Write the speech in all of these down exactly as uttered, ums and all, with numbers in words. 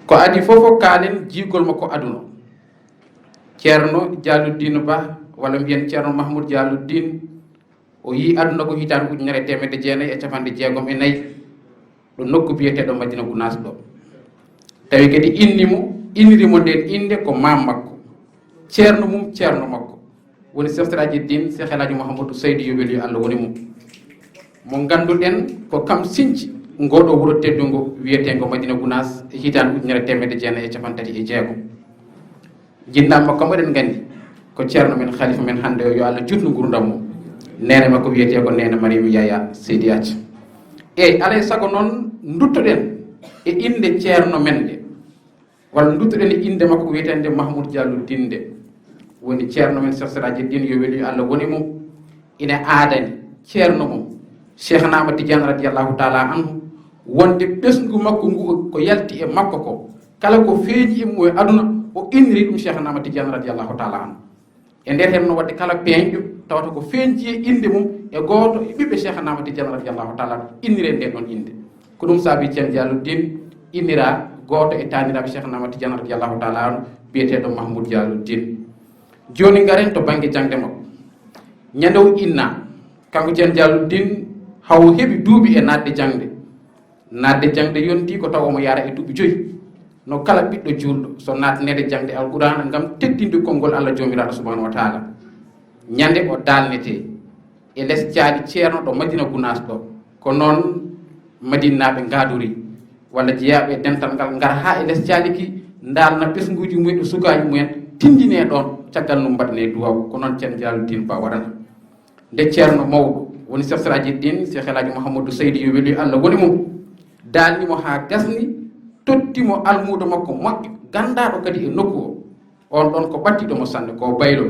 Ko adii fof fof kaalen jiigol makko aduna. Ceerno Jaaluddin Ba, walla mbiyen Ceerno Mahmoud Jaaluddin, o yii aduna ko hitaande ujunere e teemedde jeenayi e capanɗe jeegom e nayi, ɗo nokku biyeteeɗo Madina Gunaas ɗo. Tawi kadi inni mo, inniri mo ndeen innde ko maam makko, ceerno mum, ceerno makko. Woni Seex Siraaji Diin, Seex El Haaji Mouhamadou Seydou, yo weli yo Allah woni mum. Mo ngannduɗen ko kam sinci ngoo ɗo wuro teddungo wiyeteengo Madina Gunaas e hitaande ujunere e teemedde jeenayi e capanɗe tati e jeegom. Jinnaaɓe makko kam eɗen nganndi ko ceerno men, khalifa men hannde o, yo Allah juutnu nguurndam mum. Neene makko wiyetee ko Neene Mariama Yaya Seydi Acca. Eey, alaa e sago noon nduttoɗen e innde ceerno men nde, walla nduttoɗen e innde makko ko wiyeteende Mahmoud Diallo Dinde. Woni ceerno men Seex Siraaji Diin, yo weli yo Allah woni mum. Ina aadani ceerno mum Cheikh Naama Tidiane radiyallahu taala anhu wonde ɓesngu makko ngu ko yalti e makko ko, kala ko feeñi e mum e aduna, o inniri ɗum Cheikh Naama Tidiane radiyallahu taala anhu. E nder heen no waɗde kala peeñɗo tawata ko feeñji e innde mum e gooto e ɓiɓɓe Cheikh Naama Tidiane radiyallahu taala anhu, innire ndeen ɗoon innde. Ko ɗum saabi Ceerno Diallo Diin innira gooto e taaniraaɓe Cheikh Naama Tidiane radiyallahu taala anhu, biyeteeɗo Mahmoud Diallo Diin. Jooni ngaren to bannge jaŋde makko. Ñande o inna, kanko Ceerno Diallo Diin, hawo heɓi duuɓi e naatde jaŋde. Naatde jaŋde yonti ko taw omo yaara e duuɓi joyi. No kala ɓiɗɗo juulɗo, so naatneede jaŋde Alqur'aana ngam teddinde konngol Allah Joomiraaɗo Subhaanahu wa Taala. Ñande o daalnetee e les caali ceerno ɗo Madina Gunaas ɗo, ko noon Madinnaaɓe ngaadori, walla jeyaaɓe e dental ngal, ngara haa e les caali ki, ndaalna ɓesnguuji mumen e sukaaji mumen, tinndinee ɗoon, caggal mum mbaɗanee duwaaw, ko noon Ceerno Diallo Diin Ba waɗana. Nde ceerno mawɗo, woni Seex Siraaji Diin, Seex El Haaji Mouhamadou Seydi, yo weli Allah woni mum, daalni mo haa gasni, totti mo almuudo makko moƴƴo, ganndaaɗo kadi e nokku o. Oon ɗoon ko ɓattiiɗo mo sanne, ko baylo,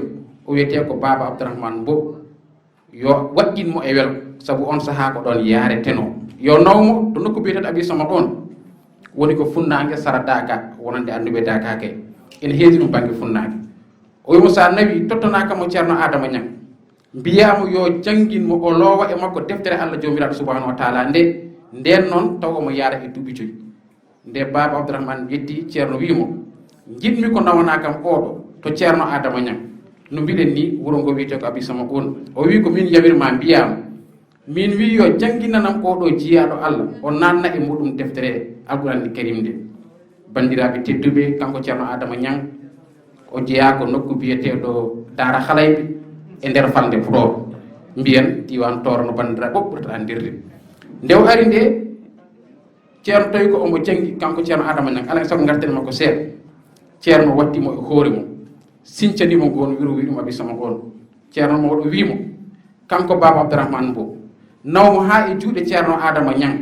o wiyetee ko Baaba Abdourahmane Mbow. Yo waɗɗin mo e welo, sabu oon sahaa ko ɗoon yaaretenoo. Yo naw mo to nokku biyeteeɗo Abi Samad oon, woni ko funnaange sara Daaka, wonande annduɓe Daaka kay. Ene heedi ɗum bannge funnaange. O wi mo, so a nawii, tottanaa kam mo Ceerno Aadama Ñaŋ. Mbiyaa mo yo janngin mo, o loowa e makko deftere Allah Joomiraaɗo Subhaanahu wa Taala nde, ndeen noon taw omo yaara e duuɓi joyi. Nde Baaba Abdourahmane yettii, ceerno wii mo, njiɗmi ko nawanaa kam oo ɗo to Ceerno Aadama Ñaŋ. No mbiɗen nii, wuro ngo wiyetee ko Abi Sama oon. O wii ko miin yamir maa mbiyaa mo. Miin wii yo jannginanam oo ɗo jiyaaɗo Allah, o naatna e muɗum deftere Alqur'aanil Kariim nde. Banndiraaɓe tedduɓe, kanko Ceerno Aadama Ñaŋ, o jeyaa ko nokku biyeteeɗo Daara Halayɓe e nder falnde Podor. Mbiyen diiwaan Tooro no banndiraaɓe fof ɓurata anndirde. Nde o ari nde, ceerno tawi ko omo janngi, kanko Ceerno Aadama Ñaŋ, alaa e sago ngarten makko seeɗa. Ceerno watti mo e hoore mum, sincani mo ngoon wuro, wii ɗum Abi Sama oon. Ceerno mawɗo wii mo, kanko Baaba Abdourahmane Mbow, naw mo haa e juuɗe Ceerno Aadama Ñaŋ,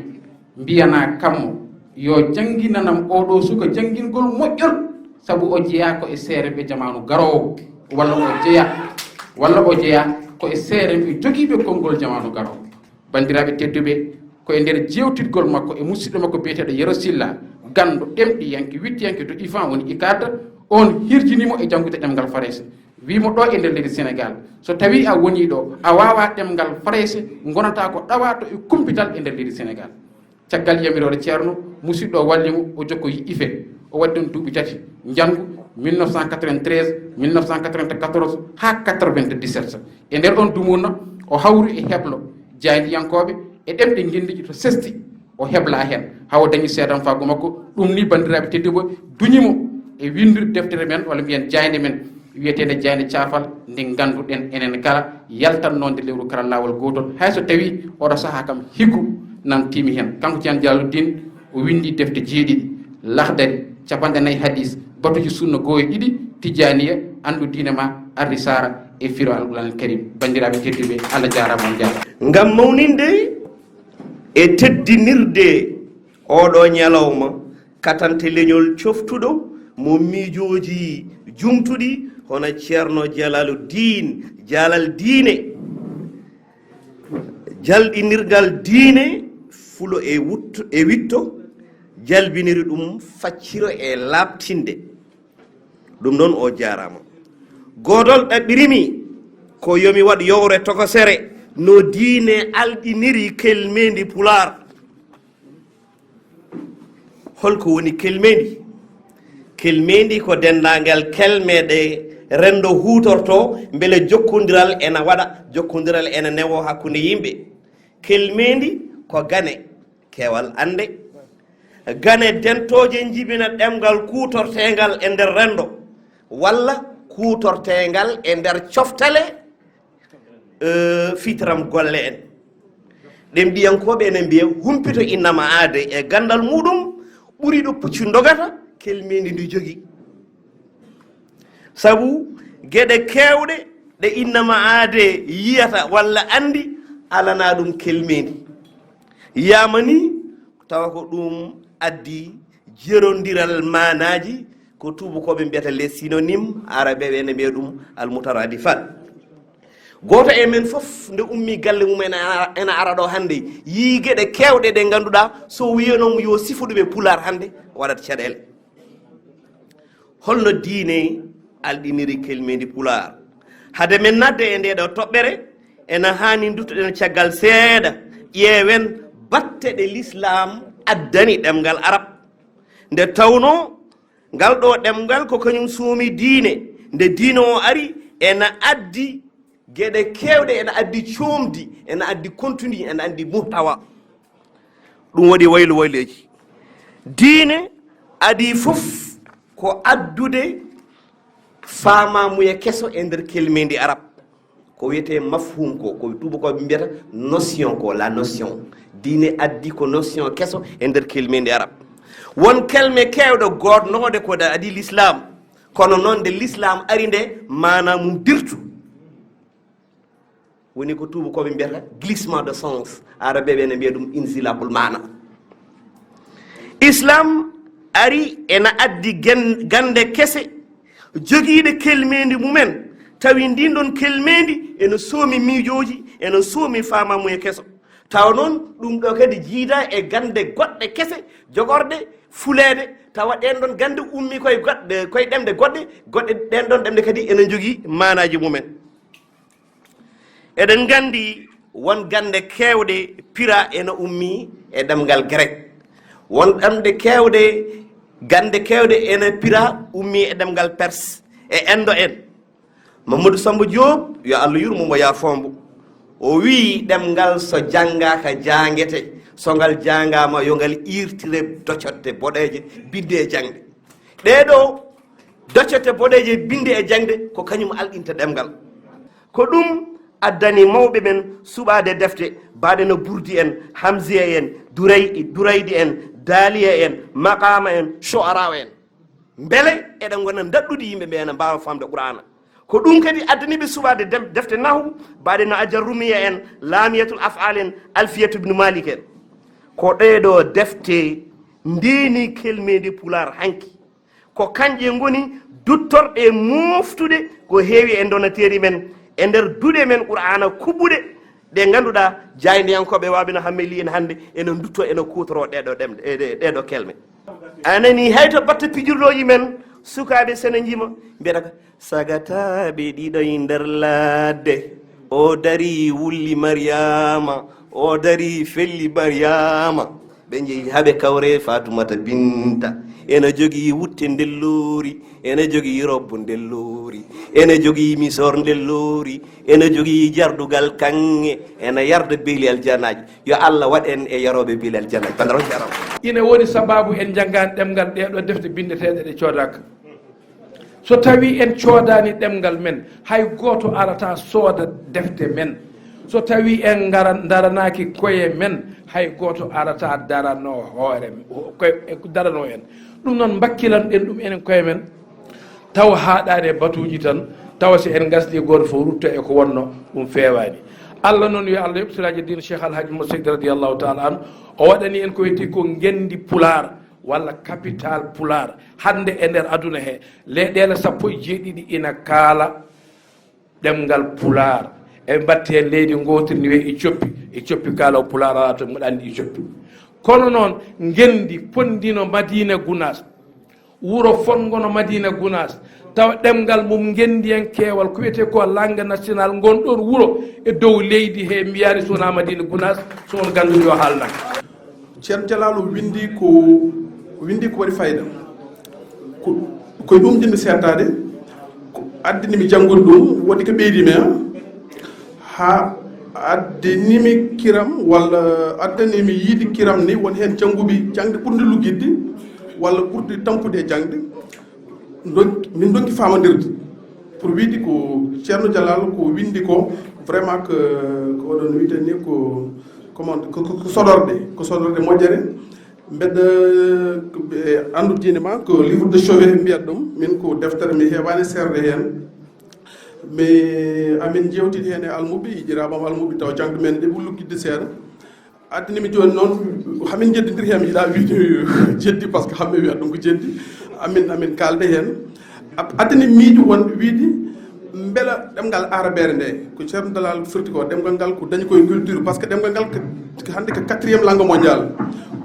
mbiyanaa kam mo yo jannginanam oo ɗo suka janngingol moƴƴol, sabu o jeyaa ko e seerenɓe jamaanu garoowo, walla o jeyaa, walla o jeyaa ko e seerenɓe jogiiɓe konngol jamaanu garoowo. Banndiraaɓe tedduɓe, ko e nder jeewtidgol makko e musidɗo makko biyeteeɗo Yero Silla, ganndo, ɗemɗiyanke, wittiyanke to ifan woni ikaad, oon hirjini mo e janngude ɗemngal Farayse. Wii mo ɗo e nder leydi Senegaal, so tawii a wonii ɗo, a waawaa ɗemngal Farayse, ngonataa ko ɗawaaɗo e kumpital e nder leydi Senegaal. Caggal yamiroore ceerno, musidɗo o walli mo, o jokkoyi ife. O waɗi ɗum duuɓi tati, njanngu mille neuf cent quatre-vingt-treize, mille neuf cent quatre-vingt-quatorze haa quatre-vingt-dix-sept. E nder oon dumunna, o hawri e heblo jaayndiyankooɓe e ɗemɗe ngenndiije to Sesti, o hebla heen, haa o dañi seedamfaagu makko. Ɗum ni, banndiraaɓe tedduɓe, duñi mo e winndude deftere men, walla mbiyen jaaynde men, wiyeteende Jaaynde Caafal, nde ngannduɗen enen kala, yaltannoo nde lewru kala laawol gootol, hay so tawii oɗo sahaa kam higgu nan tiimi heen. Kanko Ceerno Jalaaluddin, o winndi defte jeeɗiɗi, Lahdari, capanɗe nayi hadiis, batuuji sunna goo e ɗiɗi, Tijaaniya, Anndu diine ma, Arrisaala e Firo Alqur'aanil Kariim. Banndiraaɓe tedduɓe, Allah jaaraama, on njaaraama. Ngam mawninde e teddinirde oɗo ñalawma, katante leñol coftuɗo mo miijooji jumtuɗi, hono Ceerno Jalaaluddin Jalal Diine, jalɗinirgal diine fulo e wutto, e witto, jalbiniri ɗum facciro e laaɓtinde. Ɗum noon, o jaaraama. Goodol ɗaɓɓirimi ko yo mi waɗ yowre tokosere no diine alɗiniri kelmeendi Pulaar. Holko woni kelmeendi? Kelmeendi ko denndaangal kelme ɗe renndo huutortoo mbele jokkondiral ena waɗa, jokkondiral ena newoo hakkunde yimɓe. Kelmeendi ko gane, keewal annde. Gane dentooje njibina ɗemngal kuutorteengal e nder renndo, walla kuutorteengal e nder coftale, eh, fitram golle en. Ɗemɗiyankooɓe ene mbiya, humpito innama aade e ganndal muuɗum ɓuri ɗo puccu ndogata, kelmeendi ndi jogii. Sabu geɗe keewɗe ɗe innama aade yiyata walla anndi, alanaa ɗum kelmeendi. Yiyaama ni, tawa ko ɗum addi jerondiral maanaaji, ko tuubakooɓe mbiyata les synonymes, aarabeeɓe ene mbiya ɗum al mutaradifat. Gooto e men fof, nde ummii galle mum ena, ena ara ɗo hannde, yii geɗe keewɗe ɗe ngannduɗaa, so wiyanooma yo sifu ɗum e Pulaar hannde, waɗat caɗeele. Holno diine alɗiniri kelmeendi Pulaar? Hade men nadde e ndee ɗoo toɓɓere, ena haani nduttoɗen caggal seeɗa, ƴeewen batte ɗe Lislaam addani ɗemngal Arab. Nde tawnoo ngal ɗoo ɗemngal ko kañum suumi diine, nde diine o ari, ena addi geɗe keewɗe, ena addi coomdi, ena addi contenu, ena addi muhtawa. Ɗum waɗi waylo wayleeji. Diine adii fof ko addude faamaamuya keso e nder kelmeendi Arab. Ko wiyetee mafhum ko, ko tuubakooɓe mbiyata notion ko, la notion. Diine addi ko notion keso e nder kelmeendi Arab. Won kelme keewɗe goodnooɗe ko ɗe adii Lislaam, kono noon nde Lislaam ari nde maanaa mum dirtu. Woni ko tuubakooɓe mbiyata glissement de sens, aarabeeɓe ene mbiya ɗum inzilaqul maana. Islam ari ena addi gen-, gannde kese jogiiɗe kelmeendi mumen, tawi ndiin ɗoon kelmeendi ena soomi miijooji, ena soomi faamaamuya keso. Tawa noon ɗum ɗoo kadi jiidaa e gannde goɗɗe kese jogorɗe fuleede, tawa ɗeen ɗoon gannde ummii koye goɗɗe, koye ɗemɗe goɗɗe, goɗɗe ɗeen ɗoon ɗemɗe kadi ena njogii maanaaji mumen. Eɗen nganndi won gannde keewɗe pira ena ummii e ɗemngal Grek. Won ɗemɗe keewɗe, gannde keewɗe ena pira ummii e ɗemngal Perse e Endo en. Mamadou Samba Diop, yo Allah yurmo mo, yaafoo mbo, o wii ɗemngal so janngaaka jaangete, so ngal jaangaama yo ngal iirtire docotte boɗeeje, bidde e jaŋde. Ɗee ɗoo docotte boɗeeje, binde e jaŋde ko kañum alɗinta ɗemngal. Ko ɗum addani mawɓe men suɓaade defte mbaɗe no Burdi en, Hamziya en, Duray-, Duraydi en, Daaliya en, Maqaama en, Shu'araa en. Mbele eɗen ngona ndaɗɗudi yimɓe ɓe ena mbaawa faamde Qur'aana. Ko ɗum kadi addani ɓe suɓaade dem-, defte nahwu mbaɗe no Ajarrumiya en, Laamiyatul Af'aal en, Alfiyatu Ibnu Maalik en. Ko ɗee ɗoo defte ndeeni kelmeendi Pulaar hanki. Ko kañƴe ngoni duttorɗe mooftuɗe ko heewi e ndonateeri men, e nder duɗe men Qur'aana kuɓɓuɗe, ɗe ngannduɗaa jaayndiyankooɓe waaɓe no Hammee Lih en hannde ene ndutto, ene kuutoroo ɗee ɗoo ɗemɗe, e ɗee, ɗee ɗoo kelme. A nanii hay to batte pijirlooji men, sukaaɓe sene njima, mbiyata ka, sagataaɓe ɗiɗo e nder ladde, o darii wulli Mariyama, o darii felli Mariyama. Ɓe njehi haa ɓe kawri e Faatumata Binta. Ena jogii wutte ndelloori, ena jogii robbo ndelloori, ena jogii misoor ndelloori, ena jogii jardugal kaŋŋe, ena yarda beeli aljannaaji. Yo Allah waɗ en e yarooɓe beeli aljannaaji. Bandiraɓe, on jarama. Ina woni sababu en njanngaani ɗemngal ɗee ɗoo defte binndeteeɗe ɗe coodaaka. So tawii en coodaani ɗemngal men, hay gooto arataa sooda defte men. So tawii en ngara-, ndaranaaki koye men, hay gooto arataa daranoo hoore, koye, daranoo en. Ɗum noon, mbakkilan-ɗen ɗum enen koye men, tawa haaɗaani e batuuji tan, tawa si en ngasnii, gooto fof rutto e ko wonnoo, ɗum feewaani. Allah noon, yo Allah yoɓ siraaji diine Cheikh Al Hadji Mouhamed Seydi radiyallahu taala anhu, o waɗani en ko wiyetee ko ngenndi Pulaar, walla capital Pulaar. Hannde e nder aduna he, leyɗeele sappo e jeeɗiɗi ina kaala ɗemngal Pulaar. Eɓe mbaɗti heen leydi ngootiri, ni wiyee Ecoppi. Ecoppi kaalaw Pulaar alaa, to mbiɗa anndi Ecoppi. Kono noon, ngenndi ponndino Madiina Gunaas, wuro fonngo no Madiina Gunaas, tawa ɗemngal mum ngenndiyankeewal, ko wiyetee ko langue nationale, ngon ɗoon wuro e dow leydi he, mi wiyaani so wonaa Madiina Gunaas, so on gannduɗo yo haalnan. Ceerno Jalaalu winndi ko, winndi ko waɗi fayida. Ko, ko e ɗum jinmi seettaade, ko addini mi janngude ɗum, waɗi ko ɓeydi mi, haa addini mi kiram, walla addani mi yiide kiram ni, won heen jannguɓe jaŋde ɓurde luggitde, walla ɓurde tampude e jaŋde. Ndon-, min ndonki faamondirde pour wiide ko Ceerno Jalal ko winndi ko, vraiment que ko oɗon wiyata ni ko, comment, ko, ko, ko sodorde, ko sodorde moƴƴere. Mbeɗa, eh, anndu diine ma ko livre de chevet mbiyat ɗum, min ko deftere mi heewaani seerde heen. Mais amin njeewtidi heen e almuɓe, yiɗiraɓam almuɓe taw jaŋde men nde ɓuri luggitde seeɗa. Addani mi jooni noon, hamin njeddidiri heen, mi yiɗa wiide jeddi, parce que hamɓe wiyat ɗum ko jeddi. Amin, amin kaalde heen. Ab-, addani miijo won wiide, mbela ɗemngal aarabeere nde, ko Ceerno Dalal firti ko, ɗemngal ngal ko dañi koye culture, parce que ɗemngal ngal ko, ko hannde ko quatrième langue mondiale.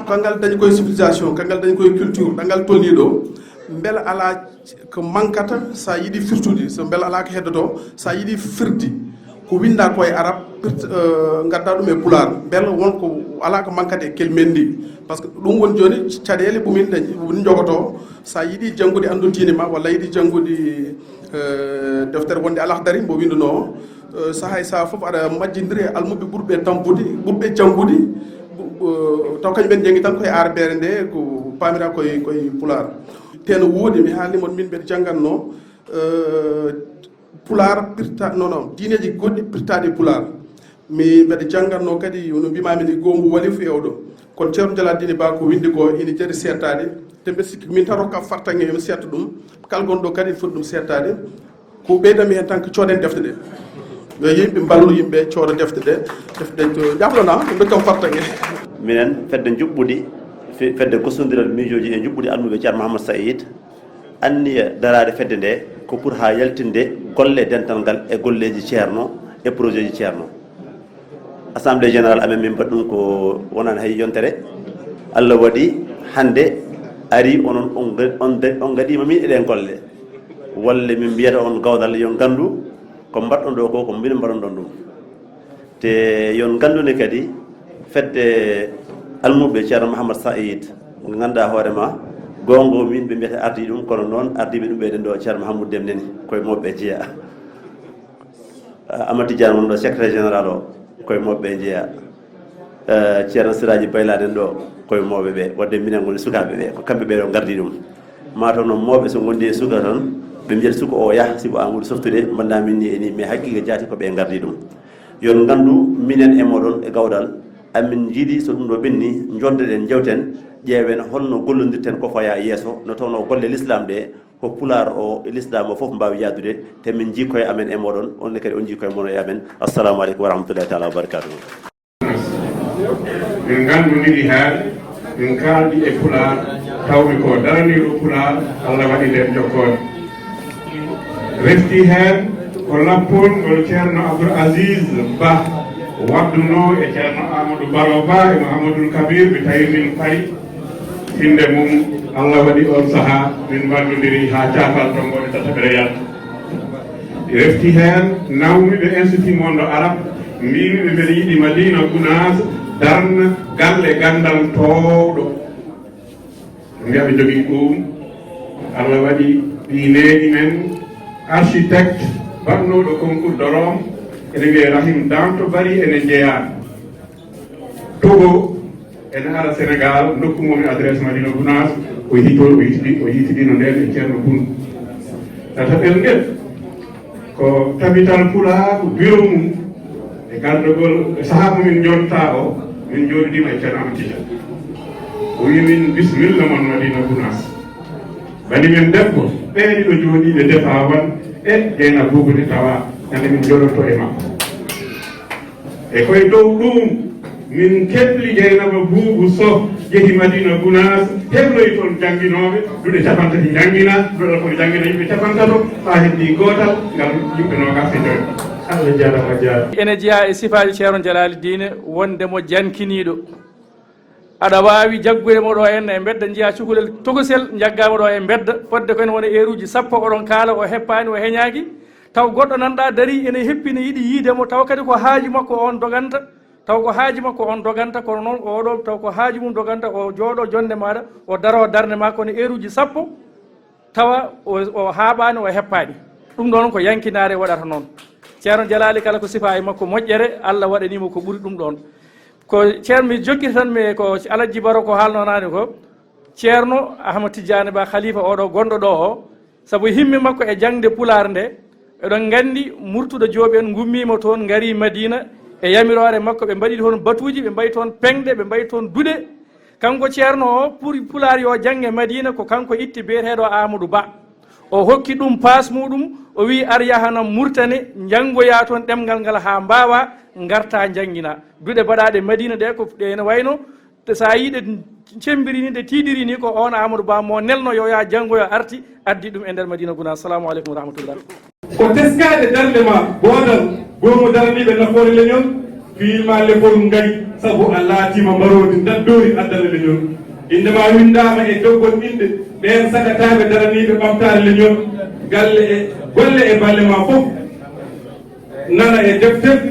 Ko ngal dañi koye civilisation, ko ngal dañi koye culture, ɗo ngal tolnii ɗo. Mbela alaa ko mankata, so a yiɗi firtude, so mbela alaa ko heddoto, so a yiɗi firti, ko winnda ko e arab, pirt-, eh, ngadda ɗum e pulaar. Mbela won ko alaa ko mankata e kel men ndi. Parce que ɗum woni jooni caɗeele ɓumin ɗe woni jogoto. So a yiɗi janngude anndu diine ma, walla a yiɗi janngude, eh, deftere wonde Al Akhdari mbo winnduno, eh, sahaa e sahaa fof aɗa majjindiri e almuɓe ɓurɓe tampude, ɓurɓe janngude, bu-, bu-, taw kañum ɓen janngi tan koye aarabeere nde, ko paamira koye, koye pulaar. Teno woodi, mi haalni mon, min mbeɗa janngatno, eh, pulaar pirta-, non, non, diineeji goɗɗi pirtaaɗi pulaar. Mi mbeɗa janngatno kadi, no mbimaami ni, Goombu Wali fu e oɗo. Kono Ceerno Jalal Diine Ba ko winndi ko ina jari seettaade, te mbeɗa sikki min tan rokka fartaŋŋe, yo mi seetta ɗum. Kala gonɗo kadi ene foti ɗum seettaade. Ko ɓeydami heen tan ko cooden defte ɗe. Yo yimɓe mballu yimɓe cooda defte ɗe, defte ɗe, to jaflana, ɓe ndokkam fartaŋŋe. Minen fedde njuɓɓudi, fe-, fedde gostondiral miijooji e njuɓɓudi almuɓe Ceerno Mahamad Saïd, anniya daraade fedde nde ko pour haa yaltinde golle dental ngal e golleeji Ceerno e projet ji Ceerno. Assemblée générale amen, min mbaɗi ɗum ko wonani hay yontere. Allah waɗi hannde ari onon, on ga-, on de-, on ngaɗiima min eɗen golle. Walla min mbiyata on gawdal, yo nganndu ko mbaɗɗon ɗo ko, ko minen mbaɗon ɗon ɗum. Te yo nganndu ne kadi fedde almuɓe Ceerno Mahamad Saïd, ngannda hoore ma, goonga min ɓe mbiyata ardi ɗum, kono noon ardiiɓe ɗum ɓeyden ɗo Ceerno Mahamadou Dem neni, koye mawɓe jeeya. Ah, Amad Tidiane won ɗo secrétaire général o, koye mawɓe ɓe jeeya. Eh, Ceerno Siraji Bayla ɗen ɗo, koye mawɓe ɓe. Wadde minen ngoni sukaaɓe ɓe, ko kamɓe ɓe ɗo ngardi ɗum. Ma taw noon mawɓe so ngondi e suka tan, ɓe mbiyata suka o yah, sibu an ɓuri softude, mbanna min ni e ni, mais haqiqa jaati ko ɓe ngardi ɗum. Yon nganndu minen e moɗon e gawdal, amin njiɗi so ɗum ɗo ɓenni, njondeɗen, jewten, ƴeewen holno gollondirten ko faya yeeso, no tawno golle l'islam ɗe, ko pulaar o e l'islam o fof mbaawi yaadude, te min njii koye amen e moɗon, on ne kadi on njii koye mon e amen. Assalamu aleykum wa rahmatullahi taala wa barakatuhu. Min nganndondiri heen, min kaaldi e pulaar, tawmi ko daraniiɗo pulaar, Allah waɗi nden jokkoode. Refti heen ko lappol ngol Ceerno Abdoul Aziz Ba waɗduno e Ceerno Amadou Baro Ba e Mouhamadoul Kabir, mi tawi min Paris. Innde mum, Allah waɗi oon sahaa min mballondiri haa caatal to ngoɗe tataɓere yalta. Refti heen, nawmi ɓe Institut Monde Arabe, mbimi ɓe mbeɗa yiɗi Madina Gounass darna galle ganndal toowɗo. Mbiya ɓe njogii ɗum. Allah waɗi ɓiy neeji men, architecte baɗnooɗo concours de Rome, ene wiyee Rahim Danto Bari, ene jeyaa Togo, ene ara Sénégal, ndokku mo mi adresse Madina Gounass, o yehi toon, o yitidi, o yitidino ndeen e Ceerno Bun. Tataɓel ngel, ko tabital pulaaku bureau mum, e gardagol, e sahaa mo min njottaa o, min njooɗidiima e Ceerno Amadou Tidiane. O wi min, "Bismilla mon Madina Gounass." Bani men debbo, ɓee ɗiɗo jooɗiiɓe defaa wan, e Jeynaba Buubu ne tawa, ñande min njooɗoto e makko. E koye dow ɗum, min kebli Jeynaba Buubu Soh, yehi Madina Gounass, hebloyi toon jannginooɓe, duɗe capantati janngina, duɗal kono janngina yimɓe capantato, faa heddi gootal, ngal yimɓe noogaas e joy. Allah jaaraama, jaaraama. Ene jeyaa e sifaaji Ceerno Jalaali Diine, wonde mo jankiniiɗo. Aɗa waawi jaggude mo ɗo henna e mbedda, njiyaa cukalel tokosel njaggaama ɗo e mbedda, fodde ko ene wona eeruuji sappo, oɗon kaala, o heppaani, o heñaaki. Taw goɗɗo nanɗa darii ene heppi, ne yiɗi yiide mo, taw kadi ko haaju makko on doganta, taw ko haaju makko on doganta, kono noon oɗo, taw ko haaju mum doganta, o jooɗo jonnde maaɗa, o daro darnde ma, kono eeruuji sappo, tawa o, o haaɓaani, o heppaani. Ɗum ɗoon ko yankinaare waɗata noon. Ceerno Jalaali kala ko sifaa e makko moƴƴere, Allah waɗanii mo ko ɓuri ɗum ɗoon. Ko ceerno, mi jokkita tan mi ko Alhaji Baro ko haalnoo naane ko, Ceerno Ahmad Tidiane Ba, khalifa oɗo gonɗo ɗo o, sabu himme makko e jaŋde Pulaar nde, eɗon nganndi Murtuɗo Joob en ngummiima toon, ngari Madina e yamiroore makko, ɓe mbaɗi toon batuuji, ɓe mbaɗi toon peŋɗe, ɓe mbaɗi toon duɗe. Kanko ceerno o, pour Pulaar yo jannge Madina, ko kanko itti biyeteeɗo Amadou Ba. O hokki ɗum paas muɗum, o wi ar yahana Murtani, njanngoya toon ɗemngal ngal haa mbaawa, ngarta njanngina. Duɗe baɗaaɗe Madina ɗe ko ɗe ene wayno, te so a yii ɗe cemmbiri ni, ɗe tiiɗiri ni, ko oon Amadou Ba mo nelno yo yaa janngoyo arti, addi ɗum e nder Madina Gunaas. Assalamu aleykum wa rahmatullah. Ko teskaade darnde ma boodal, goomu daraniiɓe nafoore leñol, fiyii ma lefol ngayi, sabu a laatiima mbaroodi ndaddoori addana leñol. Innde ma winndaama e doggol innde ɓeen sagataaɓe daraniiɓe ɓamtaare leñol, galle e, golle e balle ma fof nana e defterɗi,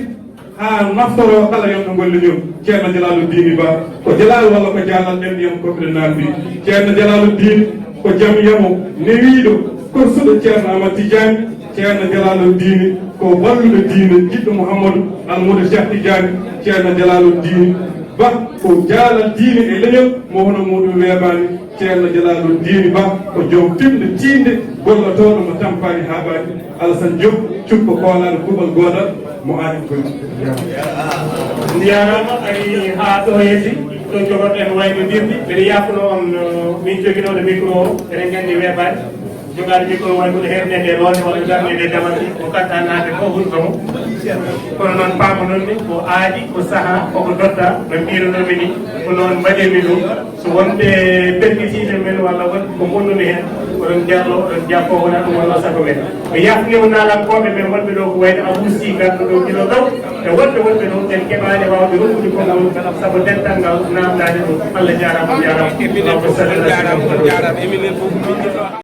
haa naftoroo kala yonɓe golle leñol. Ceerno Jalaalu Diini Ba, ko Jalaalu walla ko Jaalal, ɗemɗi am ko ɓe naamndi. Ceerno Jalaalu Diini ko jam yamo, newiiɗo, korsuɗo Ceerno Amat Tijaani. Ceerno Jalaalu Diini ko balluɗo diine, jiɗɗo Muhammadu Almuudo Cheikh Tijaani. Ceerno Jalaalu Diini Ba ko Jaalal Diini e leñol mo hono muɗum weeɓaani. Ceerno Jalaalu Diini Ba ko joom timnde tiinde, gollotooɗo mo tampaani haaɓaani. Alasan Diop, cukko koolaaɗo kuuɓal goodal, mo aani koy. Njaaraama, ari haa ɗo yetti, ɗo jogorɗen waynodirde. Mbeɗa yaafno on, uh, min joginooɗo micro o, eɗen nganndi weeɓaani. Jogaade micro wayno ɗo heɓnede loonde walla darnede damati, ko kaɗɗa naade ko hulɓe mo. Kono noon paamo noon ni, ko aadi, ko saha, koko dotta, no mbiirunomi ni, ko noon mbaɗirmi ɗum. So wonɓe permitiiɓe men walla wonɓe ko mbonnumi heen, oɗon jarlo, oɗon jaafo, wonaa ɗum wonnoo sago men. Mi yaafnii naalankooɓe men wonɓe ɗo ko wayno Abou Sy, garɗo ɗo gila ɗo, e wonɓe wonɓe ɗo, en keɓaani waawde rokkude konngol, sabu dental ngal naamnaade ɗum. Allah jaaraama, on njaaraama. Allahumma salli ala sayyidina Muhammad.